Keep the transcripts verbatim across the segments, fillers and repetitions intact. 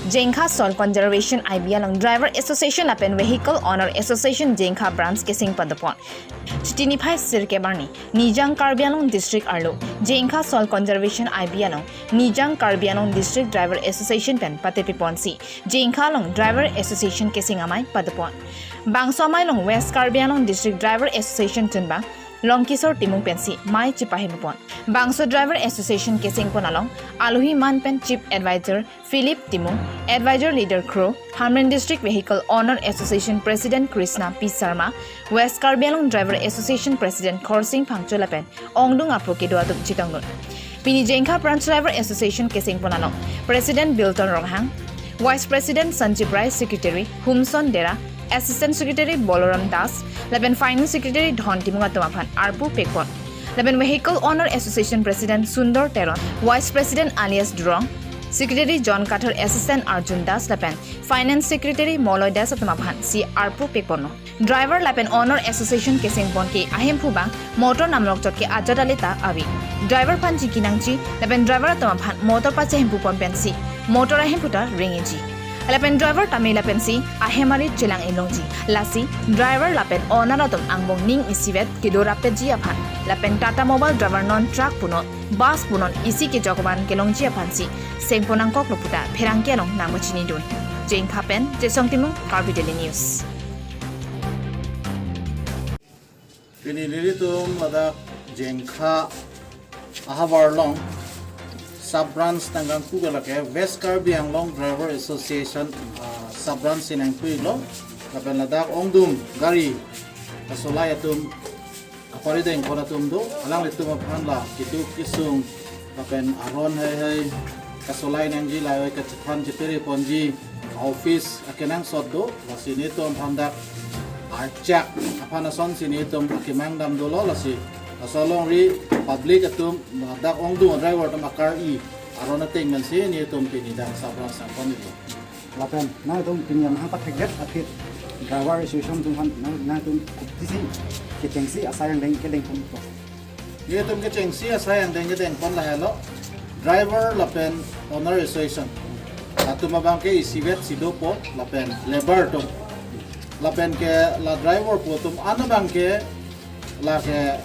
Jengkha Soil Conservation I B along Driver Association lapen Vehicle Owner Association Jengkha Branch keseng padopon. Chiti niphai sirkep arni Nijang Karbi Anglong District arlo Jengkha Soil Conservation I B along Nijang Karbi Anglong District Driver Association pen patepiponsi Jengkha along Driver Association keseng amei padopon. Bangso amei along West Karbi Anglong District Driver Association chunbang Longkisor Timung pensi mei chipahempupon. Bangso Driver Association kesengpon along alohi man pen Chief Advisor Philip Timung, Advisor Leader Kro, Hamren District Vehicle Owner Association President Krishna P Sharma, West Karbi Anglong Driver Association President Khorsing Phangcho lapen ongdung apro kedo atum chetongdun. Pini Jengkha Branch Driver Association kesengpon along President Bilton Ronghang, Vice President Sanjib Rai, Secretary Humson Dera, Assistant Secretary Boloram Das, lapen Finance Secretary Dhon Timung atum aphan arpu pekpon. Lapen Vehicle Owner Association President Sundor Teron, Vice President Alias Durong, Secretary John Kathar, Assistant Arjun Das, lapen Finance Secretary Moloi Das atum aphansi arpu pekponlo. Driver lapen Owner Association kesengpon ke ahemphu abang motor namlok chot ke ajat ale ta ave. Driver aphan chiki nangji lapen driver atum aphan motor pachehempupon pensi motor ahemphu ta rengji. Lapen driver tame lapensi ahem arit chelang-inlongji. Lasi driver lapen owner atum angbong ning isivet kedo rapetji aphan lapen Tata Mobile driver non truck punon bus punon isi kejok aban kelongji aphansi sengpon nangkoklo puta pherangke along nangpachinidun. Jengkha pen Jesong Timung, Karbi Daily News. Pini nelitum ladak Jengkha ahavar along sub branch nangkangpu ke lake West Karbi Anglong Driver Association, ah, sub branch si nangpulo. Lapen ladak ongdung gari kasolai atum, kapari dengkon atum do, alanglitum aphan la keduk kesung lapen aron heihei kasolai nangji lahei kachethan chepere ponji office akenangsot do, lasi netum aphan dak archak aphan asonsi netum akemang dam dolo, lasi laso alongri public atum dak ongdung driver atum akar-i aron ateng pensi netum pini dak sub branch nangponlo. Lapen nangtum pini amahang pathekdet aphi Driver Association atum aphan nang, nangtum kopisi kechengsi asai angdeng kedengponpo? Netum kechengsi asai angdeng kedengpon lahelo, driver lapen owner association atum abang ke isivet si dopo, lapen labour atum, lapen ke la driver pu atum an abang ke lake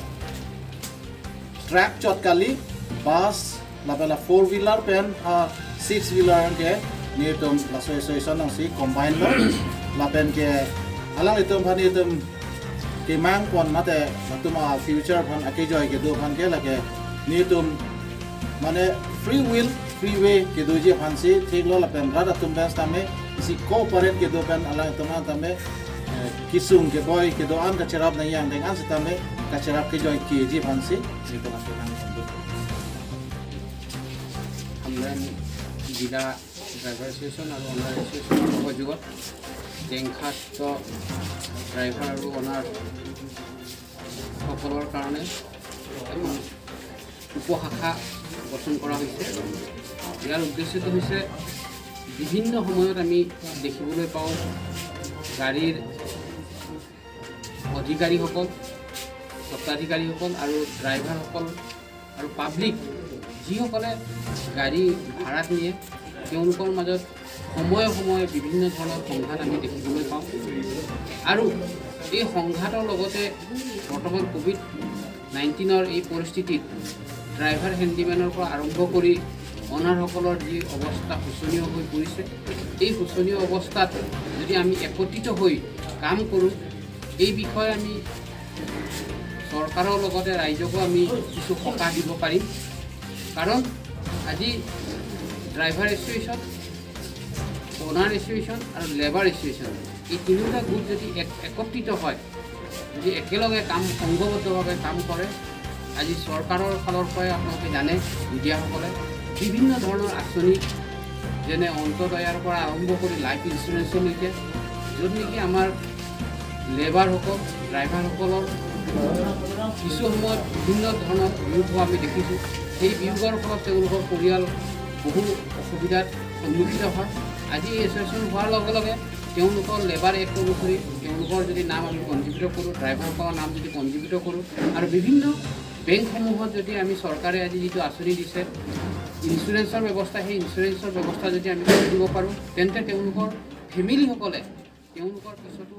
truck chot kali, bus, lapen la four wheeler pen, ah, six wheeler ke netum laso association alongsi combine lo. Lapen ke alanglitum aphan netum kemangpon mate latum a-future aphan akejoi kedo aphan ke lake netum mane free will, free way kedoji aphansi thiklo, lapen rat atum pen tame isi cooperate kedo pen alanglitum an tame, eh, kesung keboi kedo an kacherap nangji angdeng an setame kacherap kejoi keji aphansi netum atum nangkangdun. Hamren Jila Driver Association আৰু Owner Association সহযোগত জেংখাত ড্ৰাইভাৰ আৰু অনাৰ সকলৰ কাৰণে এখন উপশাখা গঠন কৰা হৈছে। ইয়াৰ উদ্দেশ্যটো হৈছে বিভিন্ন সময়ত আমি দেখিবলৈ পাওঁ গাড়ীৰ অধিকাৰীসকল, স্বত্বাধিকাৰীসকল আৰু ড্ৰাইভাৰসকল আৰু পাব্লিক যিসকলে গাড়ী ভাড়াত নিয়ে, তেওঁলোকৰ মাজত সময়ে সময়ে বিভিন্ন ধৰণৰ সংঘাত আমি দেখিবলৈ পাওঁ। আৰু এই সংঘাতৰ লগতে বৰ্তমান ক'ভিড নাইণ্টিনৰ এই পৰিস্থিতিত ড্ৰাইভাৰ হেণ্ডিমেনৰ পৰা আৰম্ভ কৰি অনাৰসকলৰ যি অৱস্থা শোচনীয় হৈ পৰিছে, এই শোচনীয় অৱস্থাত যদি আমি একত্ৰিত হৈ কাম কৰোঁ, এই বিষয়ে আমি চৰকাৰৰ লগতে ৰাইজকো আমি কিছু সকাহ দিব পাৰিম। কাৰণ আজি ড্ৰাইভাৰ এছ'চিয়েশ্যন, অনাৰ এছ'চিয়েশ্যন আৰু লেবাৰ এছ'চিয়েশ্যন, এই তিনিওটা গোট যদি এক-, একত্ৰিত হয়, যদি একেলগে কাম, সংঘবদ্ধভাৱে কাম কৰে, আজি চৰকাৰৰ ফালৰ পৰাই আপোনালোকে জানে, মিডিয়াসকলে বিভিন্ন ধৰণৰ আঁচনি, যেনে অন্তোদয়াৰ পৰা আৰম্ভ কৰি লাইফ ইঞ্চুৰেঞ্চলৈকে, য'ত নেকি আমাৰ লেবাৰসকল, ড্ৰাইভাৰসকলৰ কিছু সময়ত বিভিন্ন ধৰণৰ বিয়োগ হোৱা আমি দেখিছোঁ। সেই বিয়োগৰ ফলত তেওঁলোকৰ পৰিয়াল বহু অসুবিধাত সন্মুখীন হয়। আজি এই এছ'চিয়েশ্যন হোৱাৰ লগে লগে তেওঁলোকৰ লেবাৰ এক্ট অনুসৰি তেওঁলোকৰ যদি নাম আমি পঞ্জীভুক্ত কৰোঁ, ড্ৰাইভাৰসকলৰ নাম যদি পঞ্জীভুক্ত কৰোঁ আৰু বিভিন্ন বেংকসমূহত যদি আমি চৰকাৰে আজি যিটো আঁচনি দিছে, ইঞ্চুৰেঞ্চৰ ব্যৱস্থা, সেই ইঞ্চুৰেঞ্চৰ ব্যৱস্থা যদি আমি কৰি দিব পাৰোঁ, তেন্তে তেওঁলোকৰ ফেমিলিসকলে তেওঁলোকৰ পিছতো